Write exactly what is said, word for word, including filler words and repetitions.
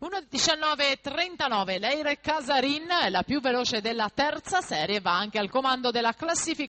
Uno diciannove trentanove, Leire Casarin, la più veloce della terza serie, va anche al comando della classifica.